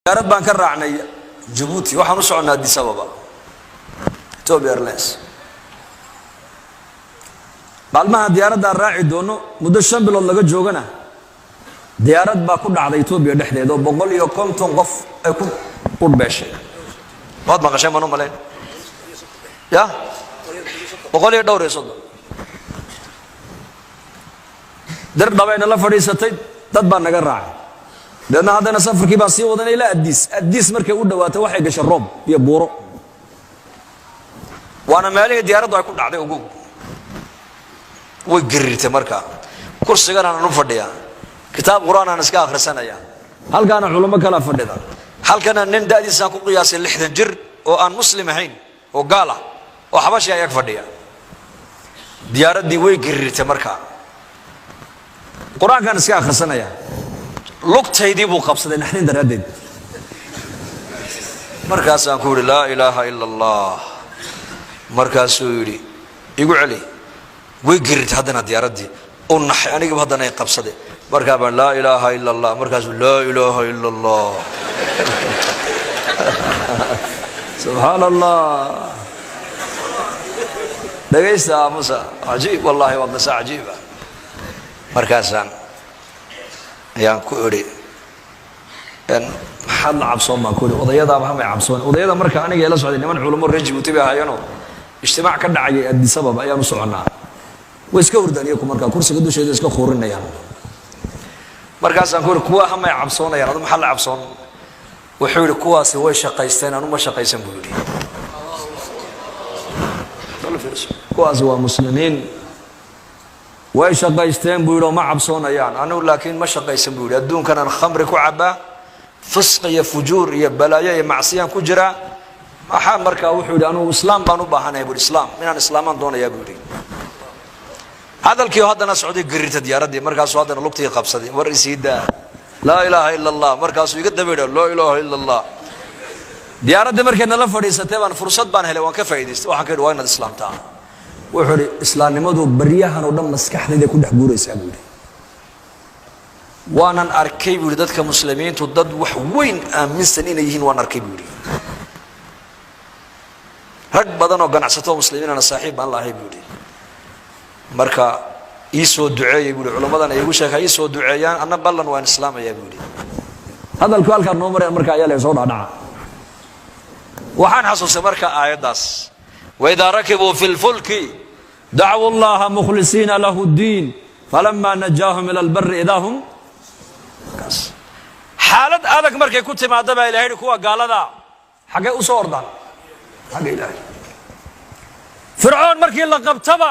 Diyaarad baan ka raacnay Jabuuti, waxaan u soconnaa Addis Ababa, Ethiopia Airlines. Maalmaha diyaaradaan raaci doono muddo 5 bilood laga joogana, diyaarad baa ku dhacday Etoobiya dhexdeed oo 150 qof ay ku qudhbeeshay. Waad maqasheen baan u malayn ya, 134. Dir dhabayna la fadhiisatay, dad baa naga raacay. Deedna haddana safarkii baan sii wadanay ilaa Addiis. Addiis markay u dhawaatay, waxay gashay roob iyo buuro, waana meelihii diyaaraddu ay ku dhacday. Ugu way gariirtay. Markaa kursigan aanan u fadhiyaa, kitaab Qur-aan aan iska akhrisanaya, halkaana culamo kalaa fadhida, halkana nin da'diisaan ku qiyaasay 60 jir oo aan Muslim ahayn oo gaal ah oo Xabashi ayag fadhiya. Diyaaraddii way gariirtay. Markaa Qur-aankaan iska akhrisanaya, lugtaydii buu qabsaday naxdin daraaddeed. Markaasaan ku yidhi, "Laa ilaaha ila Allah." Markaasuu yidhi, "Igu celi." Way gerirtay haddana diyaaraddii, u naxay, anigiiba haddana ay qabsaday. Markaa baan, "Laa ilaaha ila Allah." Markaasuu, "Laa ilaaha ila Allah." Subxaan Allah. Dhegaysta, aamusa. Cajiib, wallahi, waa qisa cajiiba. Markaasaan ayaan ku idhi, "Maxaad la cabsoon?" baan ku idhi. "Odayadaaba hamay cabsoon." Odayada marka aniga ila socday niman culamo reer Jibuuti bay ahaayeenoo ijtimaac ka dhacayay Addis Ababa ayaan u soconnaa. Way iska hurdaan iyaku, markaa kursiga dusheeda iska khuurinayaan. Markaasaan ku idhi, "Kuwa hamay cabsoonayaan, adu maxaa la cabsoon?" Wuxuu yidhi, "Kuwaasi way shaqaysteen, anu ma shaqaysan," buu yidhi. "Kuwaasi waa Muslimiin, way shaqaysteen," buu yidhi, "oo ma cabsoonayaan. Anigu laakiin ma shaqaysan," buu yidhi. "Adduunkanaan khamri ku cabbaa, fisq iyo fujuur iyo balaayo iyo macsiyaan ku jiraa. Maxaa?" Markaa wuxuu yidhi, "Anugu Islaam baan u baahanaya," buu yidhi. "Islaam inaan islaamaan doonayaa," buu yidhi. Hadalkii haddana socday, gariirta diyaaraddii. Markaasuu haddana lugtii qabsaday. "War isii daa, laa ilaaha ila Allah." Markaasuu iga daba yidha, "Laa ilaaha ila Allah." Diyaaraddii markay nala fadhiisatay baan fursad baan helay, waan ka faa'idaystay. Waxaan ka yidhi, "Waa inaad islaamtaa." Wuxuu idhi, "Islaamnimadu baryahan oo dhan maskaxdayda ku dhex guuraysaa," buu yidhi. "Waanan arkay," buu yidhi, "dadka Muslimiintu dad wax weyn aaminsan inay yihiin waan arkay," buu yidhi. "Rag badan oo ganacsato Muslimiinana saaxiib baan lahay," buu yidhi. "Marka ii soo duceeyay," buu yidhi. "Culammadan iigu sheeg ha ii soo duceeyaan, anna ballan waan islaamayaa," buu yidhi. Hadalku halkaan noo maraya marka ayaa la soo dhacdhaca. Waxaan xasuustay marka aayaddaas, "Waidaa rakibuu fi lfulki dacwuu Allaha mukhlisiina lahu ddiin falamaa najaahum ila albari idaa hum." Xaalad adag markay ku timaada baa Ilahay yihi, kuwa gaalada xaggay u soo ordaan? Xagga Ilaahay. Fircoon markii la qabtaba